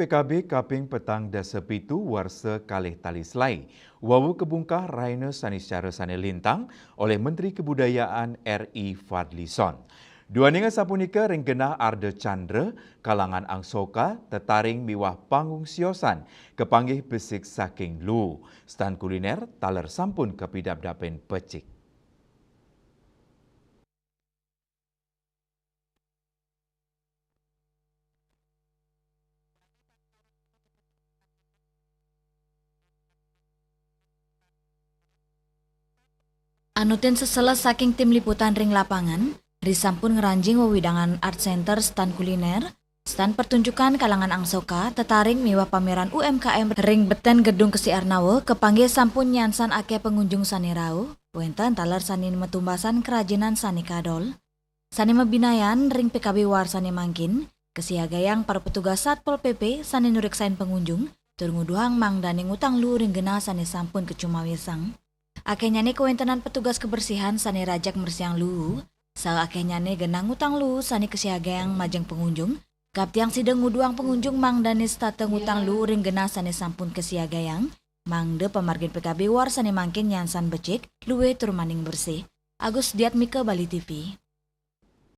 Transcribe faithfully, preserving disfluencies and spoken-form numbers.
P K B kaping petang dasa pitu warsa kalih tali selai, wau kabungkah rahina sanicara sane lintang olih Menteri Kebudayaan R I Fadlison. Duaning asapunika ring genah Ardha Candra, kalangan Angsoka, tetaring miwah panggung siosan kapanggih besik saking Luwu. Stand kuliner taler sampun kapidapdapin becik. Anutin seseles saking tim liputan ring lapangan, risampun ngranjing wewidangan Art Center, stand kuliner, stand pertunjukan kalangan Angsoka, tetaring miwah pameran U M K M ring beten Gedung Kesi Arnawa, kapanggih sampun nyansan akeh pangunjung sane rauh, wenten taler sane matumbasan kerajinan sane kadol. Sane mabinayan ring P K B war sane mangkin, kasiagayang para petugas Satpol P P sane nureksain pangunjung, tur nguduhang mangdane ngutang luwu ring genah sane sampun kacumawisang. Akehnyane kawentenan petugas kebersihan sane rajeg mresihang luwu, saha akehnyane genah ngutang luwu sane kasiagayang majeng pangunjung, kaptiang sida nguduhang pangunjung mangdane setata ngutang luwu ring genah sane sampun kasiagayang, mangda pamargin P K B war sane mangkin nyansan becik, luwih tur maning bersih. Agus Diatmika, Bali T V.